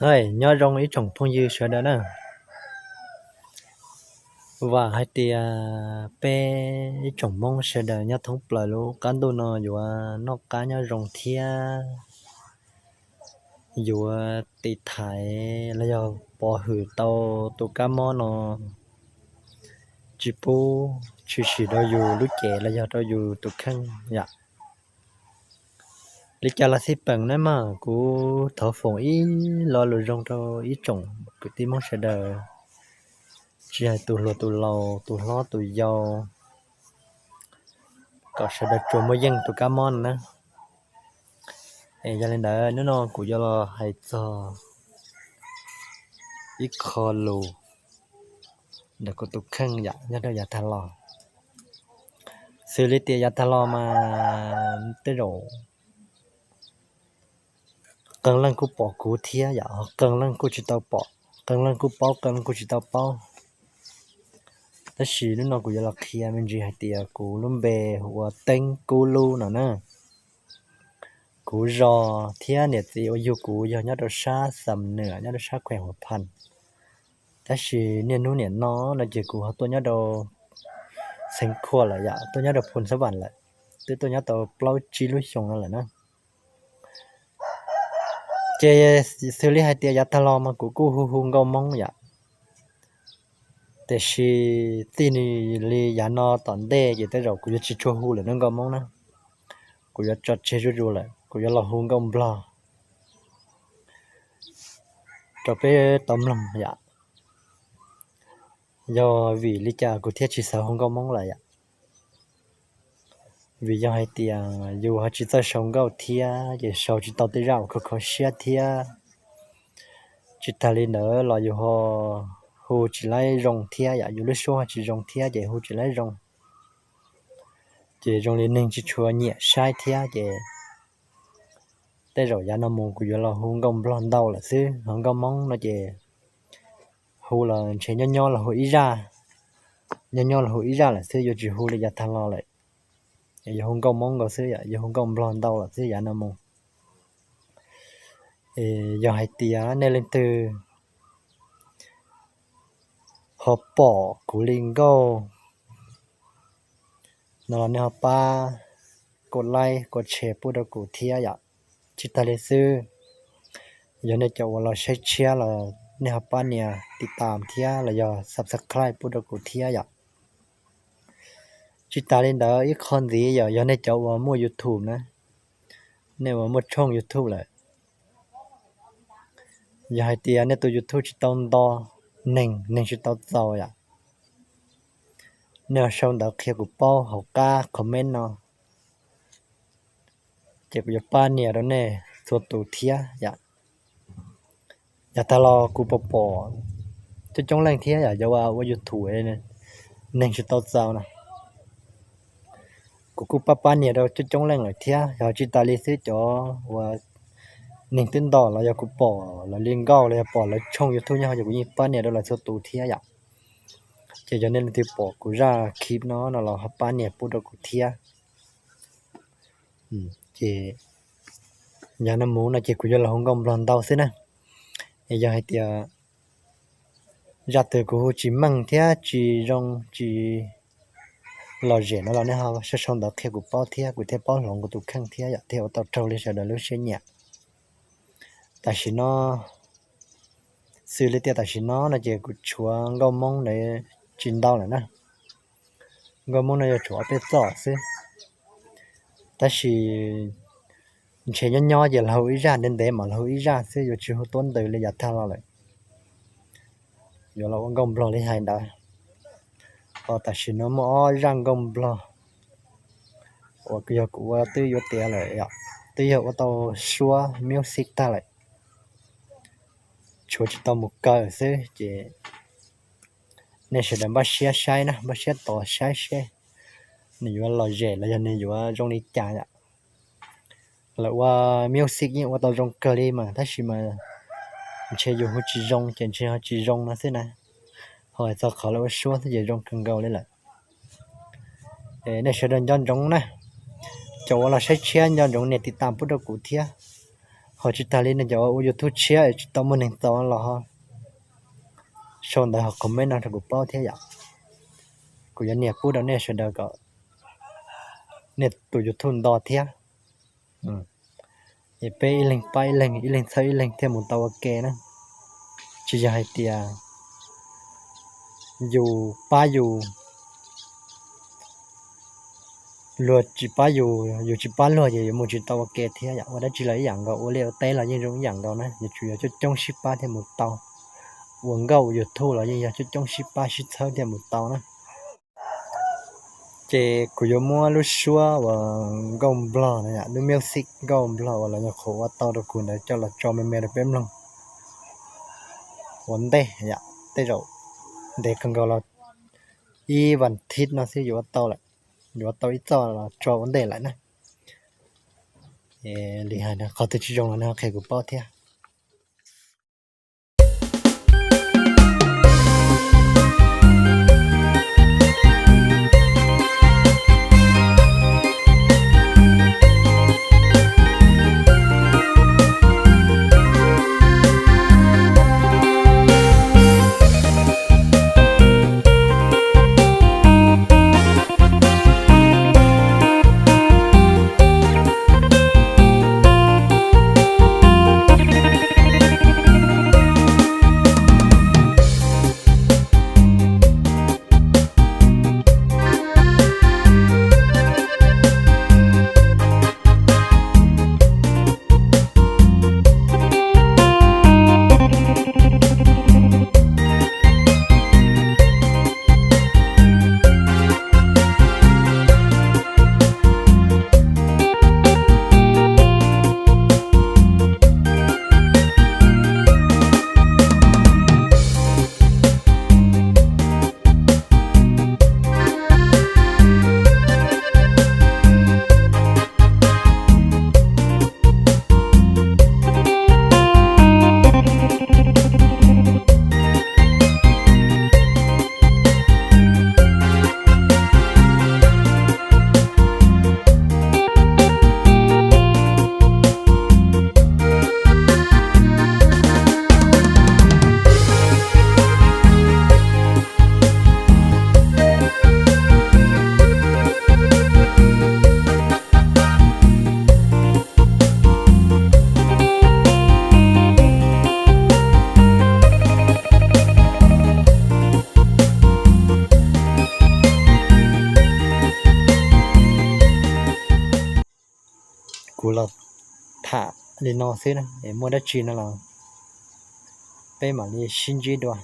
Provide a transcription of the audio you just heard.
Nyob zoo ib tsoom phooj ywg sawv daws na. Vam hais tias peb ib tsoom Hmoob sawv daws nyob thoob plaws lub qab ntuj no yuav noj qab nyob zoo thiab yuav tiv thaiv los yog pov hwm tau tus kab mob no tsis pub tshwm sim rau yus lub cev los yog rau yus tus kheej yom. Li cas los xij peem na mas kuv thov foom ib lo lus zoo rau ib tsoom kwv tij Hmoob sawv daws, tsis hais tus hluas tus laus tus hlob tus yau, kom sawv daws tsuas muaj yeej tus kab mob no na. Es yog li ntawd hnub no kuv yuav los hais txog ib qho lus ntawm kuv tus kheej yom, nyob rau yav tag los. Xws li tias yav tag los mas tej zaum qee leej kuj pom kuv thiab yom, qee leej kuj tsis tau pom, qee leej kuj paub, qee leej kuj tsis tau paub. Tab sis hnub no kuv yuav los qhia me ntsis hais tias kuv lub npe hu ua Teeb Kub Lub no na. Kuv zos thiab niam txiv uas yug kuv yog nyob rau sab Xam Nwm, nyob rau sab Khuees Huas Phas. Tab sis niaj hnub nim no no ces kuv ho tuaj nyob rau Xeev Khuam lawm yom, tuaj nyob rau Phu Xab Vam lawm, twb tuaj nyob tau plaub tsib lub xyoo no lawm na. Ces xws li hais tias yav tag los mas kuv kuj hu hu nkauj Hmoob yom, tiam sis txij li yav no tom ntej ces tej zaum kuv yuav tsis tshua hu lawm nkauj Hmoob na, kuv yuav tso tseg zuj zus lawm, kuv yuav los hu nkauj Nplog rau peb tau mloog yom. Yog vim li cas kuv thiaj tsis xav hu nkauj Hmoob lawm yom? Vim yog hais tias yus ho tsis txawj sau nkauj thiab ces sau tsis tau tej zaj uas kho kho siab thiab tsis tag li ntawd los yus ho hu tsis laib zoo thiab yom, yus lub suab ho tsis zoo thiab ces hu tsis laib zoo, ces zoo li neeg tsis tshua nyiam saib thiab ces tej zaum yav no mus kuv yuav los hu nkauj Nplog ntau lawm xwb, ho nkauj Hmoob no ces hu los ntshe nyob nyob los hu ib zaj, nyob nyob los hu ib zaj lawm xwb, yuav tsis hu li yav tag los lawm. Yuav hu nkauj Hmoob nkaus xwb, yuav hu nkauj Nplog ntau lawm xwb yav no mus. Yog hais tias nej leej twg ho pom kuv li nkauj no los nej ho pab kov like kov share pub rau kuv thiab yom. Tsis tag li xwb, yog nej cov uas los saib tshiab los nej ho pab nias tiv tam thiab los yog subscribe pub rau kuv thiab yom. Tsis tas li ntawd ib qho ntxiv yog, yog nej cov uas muaj YouTube na, nej uas muaj tshooj YouTube lawm, yog hais tias nej tus YouTube tsis tau nto neeg, neeg tsis tau txaus yom, nej ho sau ntawv qhia kuv paub hauv qab comment no, ces kuv yuav pab nias rau nej txhua tus thiab yom. Yav tag los kuv pom pom coob coob leej thiab yom, yuav ua YouTube neeg tsis tau txaus no, kuv kuj pab pab nias rau coob coob leej lawm thiab. Yog tsis tas li xwb cov uas neeg twb nto los yog kuv pom lawv li nkauj los yog pom lawv tshooj YouTube nyob hauv ces kuv yeej pab nias rau lawv txhua tus thiab yom. Ces yog nej leej twg pom kuv zaj clip no no los ho pab nias pub rau kuv thiab. Ces yav no mus no ces kuv yuav los hu nkauj Nplog ntau xwb na. Es yog hais tias zaj twg kuv hu tsis meej thiab tsis zoo tsis lom zem no los nej ho sau sau ntawv qhia kuv paub thiab kuv thiaj paub hloov kuv tus kheej thiab yom, thiaj ua tau raug li sawv daws lub siab nyiam. Tam sim no, xws li tias tam sim no no ces kuv tshuav nkauj Hmoob ntawd tsis ntau lawm na. Nkauj Hmoob no yog tshuav ob peb txoj xwb, tab sis ntshe nyob nyob ces los hu ib zaj, ntev ntev mam los hu ib zaj xwb, yuav tsis hu tuab ntws li yav tag los lawm. Yuav los ua nkauj Nplog li hais ntawd. Ho tam sim no muaj ob zaj nkauj Nplog uas yog kuv ua twb yuav tiav lawm, twb yog ua tau suab music tag lawm, tshuav tsis tau mus kaw xwb ces nej sawv daws npaj siab saib na, npaj siab tos saib seb nws yuav lom zem los yog nws yuav zoo li cas yom. Lawv ua music yeej ua tau zoo kawg li mas, tab sis mas ntshe yus hu tsis zoo ces ntshe ho tsis zoo no xwb na. Ho hais txog qhov lawv ua suab xwb ces zoo kawg nkaus li lawm. Nej sawv daws nco ntsoov na, cov uas los saib tshiab nco ntsoov nias tiv tam pub rau kuv thiab. Ho tsis tas li nej cov ua YouTube tshiab tsis tau muaj neeg tau los ho sau ntawv hauv comment no rau kuv paub thiab yom. Kuv yuav nias pub rau nej sawv daws kom nej tus YouTube nto thiab. Es peb ib leeg pab ib leeg, ib leeg txhawb ib leeg thiaj mus tau ua ke na. Tsis yog hais tias yus pab yus, luag tsis pab yus, yus tsis pab luag ces yuav mus tsis tau ua ke thiab yom. Ua dab tsi los ib yam nkaus, ua liaj ua teb los yeej zoo ib yam nkaus na, yuav tsum yog coob coob sib pab thiaj mus tau. Ua nkauj ua YouTube los yeej yog coob coob sib pab sib txhawb thiaj mus tau na. Ces kuv yuav muab lub suab uas nkauj nplog no yom, lub music nkauj nplog uas lawv nyuam qhuav ua tau rau kuv ntawd coj los tso me me rau peb mloog ua ntej yom. Tej zaum ntev kawg nkaus los ib vas thiv no xwb yuav ua tau lawm, yuav ua tau ib txoj los tso ua ntej lawm na. Li hais no qhov twg tsis zoo los nej qhia kuv paub thiab. Kuv los tham li no xwb na, es muaj dab tsi no los peb mam li sib ntsib dua.